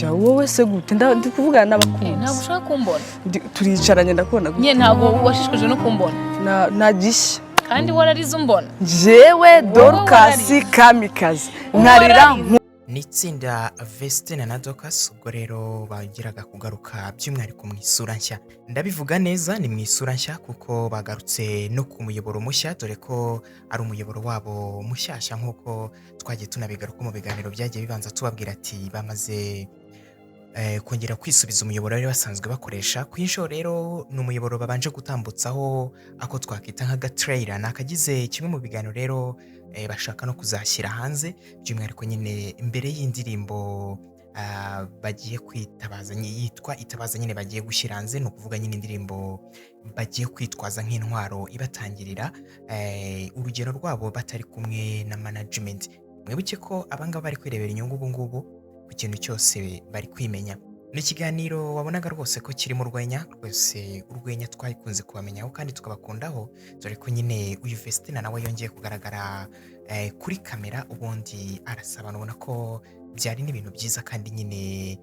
Oya, wowe se gute? Ndi kuvugana n'abakunzi. Ntabwo ushaka kumbona? Turicaranye, ndakubona gute? Nyine ntabwo washishikajwe no kumbona? Nta gishya. Kandi wararize umbona. Jewe Dorcas Wararize. Kamikazi, nkarira. Wararize. Ni itsinda Vestine na Dorcas, ubwo rero bageraga kugaruka by'umwihariko mu isura nshya. Ndabivuga neza, ni mu isura nshya kuko bagarutse no ku muyoboro mushya, dore ko ari umuyoboro wabo mushyashya, nk'uko twagiye tunabigaruka mu biganiro byagiye bibanza, tubabwira ati bamaze kongera kwisubiza umuyoboro bari basanzwe bakoresha. Ku inshuro rero ni umuyoboro babanje gutambutsaho ako twakwita nk'agatrailer, ni akagize kimwe mu biganiro rero bashaka no kuzashyira hanze, by'umwihariko nyine mbere y'indirimbo bagiye kwitabaza yitwa Itabaza nyine bagiye gushyira hanze. Ni ukuvuga nyine indirimbo bagiye kwitwaza nk'intwaro ibatangirira urugero rwabo batari kumwe na management. Mwibuke ko abangaba bari kwirebera inyungu ubu ngubu ku kintu cyose bari kwimenya. Ni ikiganiro wabonaga rwose ko kirimo urwenya, rwose urwenya twakunze kubamenyaho kandi tukabakundaho, dore ko nyine uyu Vestina nawe yongeye kugaragara kuri kamera, ubundi arasabana, ubona ko byari n'ibintu byiza kandi nyine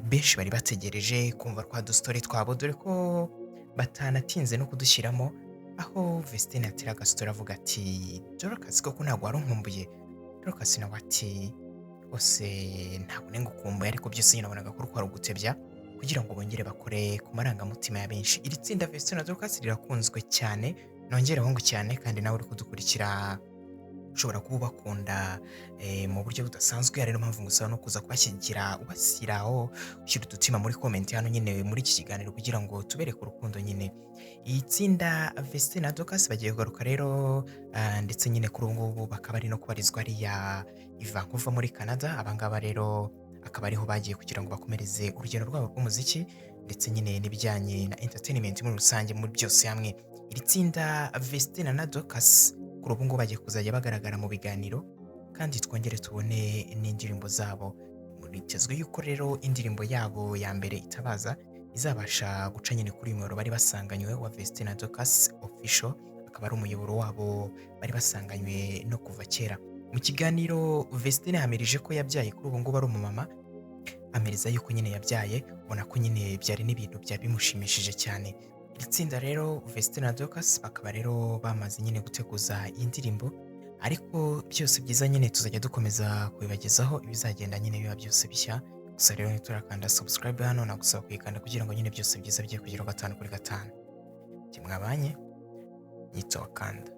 benshi bari bategereje kumva twa dustory twabo, dore ko batanatinze no kudushyiramo, aho Vestine yateraga story avuga ati: "Dorcas, koko ntabwo wari unkumbuye?" Dorcas nawe ati: "Rwose ntabwo nengukumbuye," ariko byose nyine wabonaga ko kwari ugutebya kugira ngo bongere bakore ku marangamutima ya benshi. Iri tsinda Vestine na Dorcas rirakunzwe cyane, nongereho ngo cyane, kandi nawe uri kudukurikira ushobora kuba ubakunda mu buryo budasanzwe. Ari niyo mpamvu ngusaba no kuza kubashyigikira, ubashyiraho, ushyira udutima muri comment hano nyine muri iki kiganiro kugira ngo tubereke urukundo nyine. Iyi tsinda Vestine na Dorcas bagiye kugaruka rero, ndetse nyine kuri ubu ngubu bakaba ari no kubarizwa hariya i Vancouver muri Canada. Abangaba rero akaba ariho bagiye kugira ngo bakomereze urugendo rwabo rw'umuziki, ndetse nyine n'ibijyanye na entertainment muri rusange, muri byose hamwe. Iri tsinda Vestine na Dorcas kuri ubu ngubu bagiye kuzajya bagaragara mu biganiro kandi twongere tubone n'indirimbo zabo. Bitezwe yuko rero indirimbo yabo ya mbere Itabaza izabasha guca nyine kuri uyu muyoboro bari basanganywe wa Vestine na Dorcas Official, akaba ari umuyoboro wabo bari basanganywe no kuva kera. Mu kiganiro Vestine yahamirije ko yabyaye, kuri ubu ngubu ari umumama, amiriza yuko nyine yabyaye, ubona ko nyine byari n'ibintu byari bimushimishije cyane. Iri tsinda rero Vestine na Dorcas bakaba rero bamaze nyine guteguza iyi ndirimbo, ariko byose byiza nyine tuzajya dukomeza kubibagezaho, ibizagenda nyine biba byose bishya. Gusa rero ntiturakanda subscribe hano, nagusaba kuyikanda kugira ngo nyine byose byiza bijye kugeraho gatanu kuri gatanu. Njye mwabanye nyito wakanda.